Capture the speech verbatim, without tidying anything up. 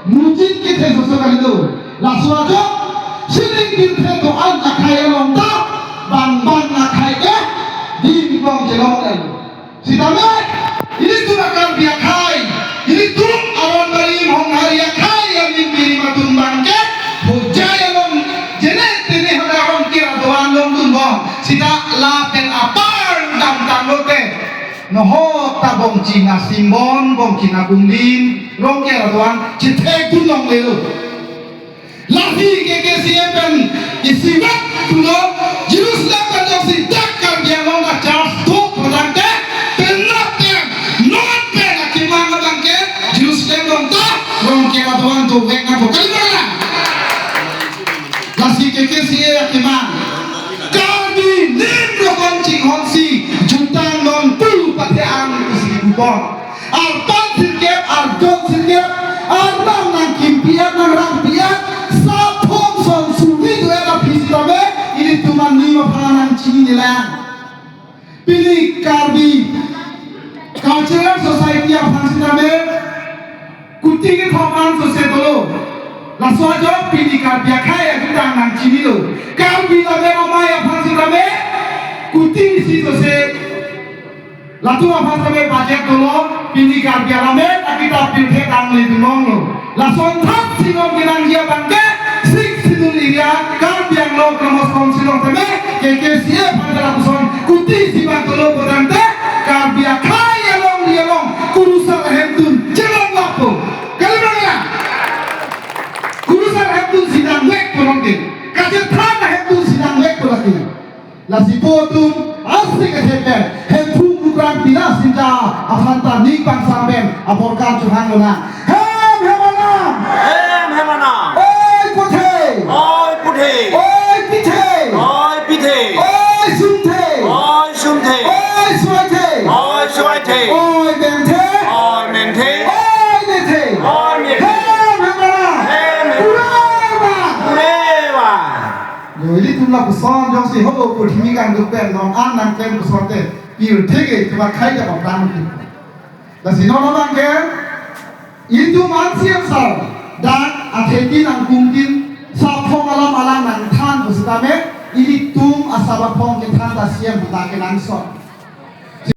Mujit kethe soso kalilo. Laso ajok sining pirthe do-an akhei along ta bang bang akhei ke dimbong chelong el. Sitame ilitum a-Karbi akhei, ilitum Aronbari Honghari akhei aning pirim atum abangke hojai along jene tene hadak Rongker adoan longdunbom. Sita lapen apar damtang lote nohok ta bongching asimbon, bongching abungdin Rongker adoan chethekdun longlelo. Lasi K K C A pen isivet pulo, Jerusalem pen jongsi dak Karbi Anglong a-church do pulotangte, penap pen, non pen akemang abangke Jerusalem along ta Rongker adoan dovek nangpo, kali ma? Lasi K K C A akemang, Karbi nim rokom chinghonsi jutang non pu pathe-ang pusi pupon. Arpan sirkep, arjon sirkep, arnam nangkimpi-et nangrangpi-et, saphong son suri do-et aphi sitame ilitum aning aphan nangchinilang. Pini Karbi Cultural Society aphan sitame kuti kethom an sose dolo. Laso ajok pini Karbi akhei ajutang nangchinilo. Karbi Lammet Amei aphan sitame kuti isi sose latum aphan sitame budget dolo, pini Karbi Lammet akitap pirthe tangledun longlo. Lason thak sinom kenangji abangke Sixth Schedule area Karbi Anglong Autonomous Council along tame K K C A aphan lapuson kuti isi bang dolo pulotangte Karbi akhei alongri along kurusar ahemtun chelong lapo. Kali ma? Kurusar ahemtun si dangvek pulotangte, kachethan ahemtun si dangvek pulotangte. Lasi po atum asik asik pen Hemphu Kukrang Pila Sinja aphan ta ning pangsam pen aporkan chohang lonang. Hem hem anam. Hem hem anam. Oi puthe. Oi puthe. Oi pithe. Oi pithe. Oi sumthe. Oi sumthe. Oi suaithe. Oi suaithe. Oi benthe. Oi menthe. Oi nethe. Oi nethe. Hem hem anam. Hem hem. Kureva. Kureva. Yo, ilitum lapuson jongsi ho purthimi kangduk pen non an nangklem puson te pirthe ke itum akhei ta paphrang tu. Lasi non abangke itum an C M sir dak atheti nangkungtin saphong alam alam nangthan pusitame ilitum asap aphong kethan ta C M ta kenangsot.